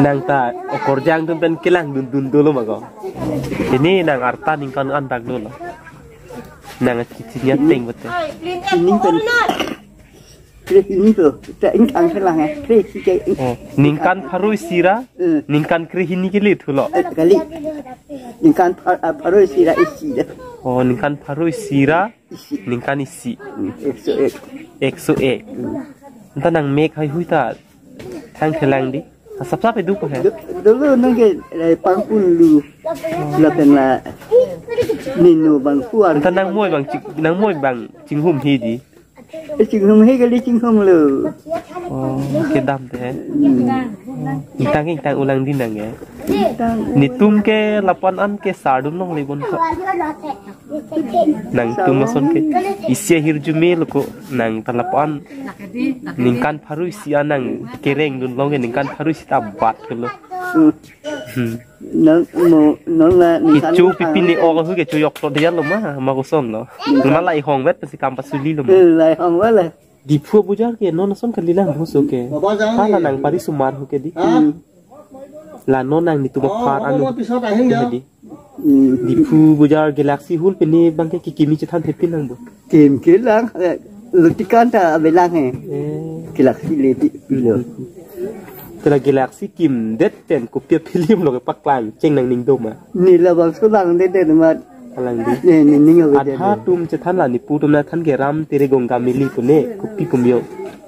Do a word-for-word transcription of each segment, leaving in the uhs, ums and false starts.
Nang ta okorjang atum pen kelang dun dun dolo ma ko. Ini nang arta ningkan an dak dolo. Nang chichinya teng bete. Ini pen. Kre hini to, ta ingkang kelang eh. Kre si ke. Oh, ningkan pharo isi ra, eh, ningkan kre hini kele thulo. Eh, kali. Ningkan phar-, ah, pharo isi ra isi. Oh, ningkan pharo isi ra, isi. Ningkan isi. Hmm, ekso ek. Ekso ek. Hmm. Anta nang mek heihui ta thang thelang di. Asap sap edu ko he. Do-, dolo nang ke, eh, pangpun lu. Lapen la nino bang kuar. Anta nang moi bang ching-, nang moi bang chinghum hi di. Eh, chinghum he kali chinghum lo. Oh, kedam te he. Hmm. Ingtang ingtang ulang di nang ya. Ingtang. Netum ke lapu-an an ke sardun longle bon ko. Nangtum ason ke isi ahirjume lo ko nang ta lapu-an ningkan pharo isi an nang kereng dun longle ningkan pharo isi ta bat ke lo. Hmm. Hmm. Non mo, non la ningkan kecho ningkan pipi ne ok ahu kecho yok to dia lo ma, ma koson lo. Ningkan. Ma la ihong vet pasi kam pasuli lo ma. Eh, la ihong vet le. Diphu bojar ke non ason kali lang bhuso ke. Baba jang. Hala ni nang pari sumar ho ke di. Ha? Hmm. La non nang netum aphan anu. Oh, pisot ahin ya. Di. Hmm. Diphu bojar Galaxy Hall pini bang ke kikimi chethan thepin lang bo. Kim kelang, eh, lutikan ta avelang he. Eh. Galaxy le di pilo. Tela Galaxy kim det ten kopi film lo ke paklang cheng nang ning doma. Ni labang sulang det det mat. Alang di. Ne, ne, ning ave det. Adha atum chethan la nepu atum nangthan ke Ram Tere Ganga Mili pune kopi kumyo.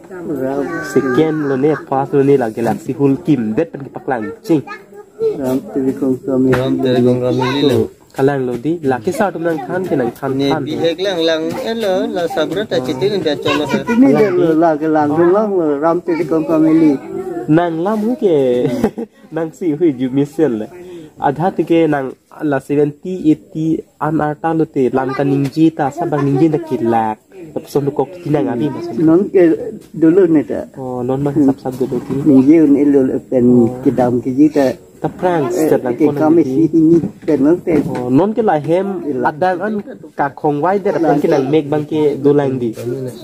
Ram. Second lo ne, first lo ne la Galaxy Hall kim det pen kepaklang cheng. Ram Tere Ganga Mili. Ram Tere Ganga Mili lo. Kalang lo di, la kesa atum nangthan ke nangthan ne than. Bihek lang lang, eh, lo, la sabra ta chitin dia cholo. Ini dia lo, la kelang dun long lo, Ram Tere Ganga Mili. Nang lam hu ke. Nang si hui ju misel le. Adha te ke nang la seventy, eighty an arta lo te lam kaningje ta sabang ningje ta kelak. Lapuson dokok ti nang abi mas. Non ke dolo ne ta. Oh, non ma sap sap dolo ti. Ningje un elo pen kedam keji ta. Ta prank, eh, step lang ke kono kami di. Si hini pen non te. Oh, non ke la hem ila. Adang an kakhong vai det pen ke nang mek bang ke dolang di.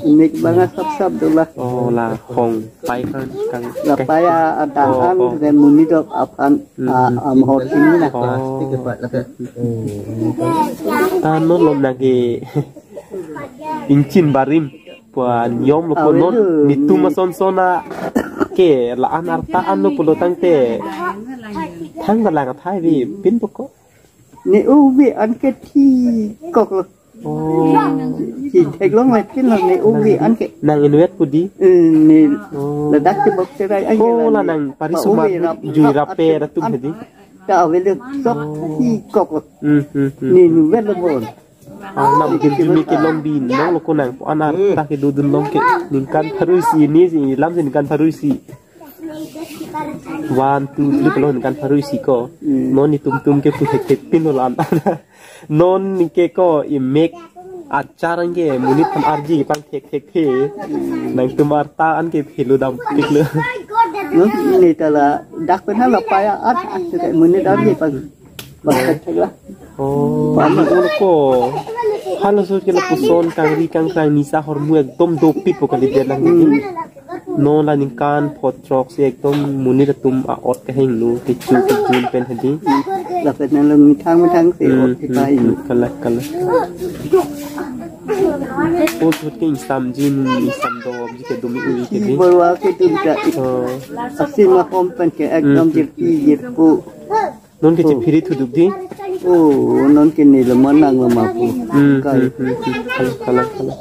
Mek bang a sap sap dola. Oh, la khong. Pai kan kang. La pai a adang an ke munit dok aphan, hmm, a, am hot ini na. Oh. Plastik ke pat la ke. Hmm. Ta non lom nang ke ingchin barim puan yom lo punon. Awe lo. Netum ason son a ke la an arta an lo pulo tangte. Thang ta lang athai vi pin poko. Ne ubi an ke thi kok lo. Oh. Hi theklong lagi lo ne ubi an ke. Nang inwet pu di? Eh, ne. Oh. Ladak ke bok serai an ke. Oh, la nang pari sumar jui rape ratum hedi. Ta ave le sok hi kok. Hmm, hmm, hmm. Ne inwet lo bon. Ang nam ke jumi ke long bin nang lo ko nang po anar ta ke dodun long ke ningkan pharo isi ne si lam si ningkan pharo isi. One, two, three, pulo ningkan pharo isi ko. Hmm. Non netum tum ke pu thek thek pin lo an. Non ke ko imek achar an ke munit phan arji pang thek thek the. Nangtum arta an ke phelo dam pik lo. No, ne ta la dak pen hala pai a at at ke munit arji pang. Bang thek thek la. Oh, pano ulo ko. Halaso ke lapuson kangri kangkrang nisa hormu ekdom dopik po kali dia lang. Hmm. Non la ningkan pho throk si ekdom munit atum a-ot kehingno kecho kejun pen hedi. Lapen nang lo methang methang si, hmm, ot kita hmm, ini. Kalak kalak. Ot hot ke ingsam jin ingsam do ji ke dumi uli ke si di. Borwa ke dun ka. Oh. Asi ma hom pen ke ekdom, hmm, jirpi jirpo. Non ke chephirit huduk di. Oh, non ke ne lo manang lo mapu. Hmm, kai. Hmm, hmm, hmm. Kalang, kalang, kalang.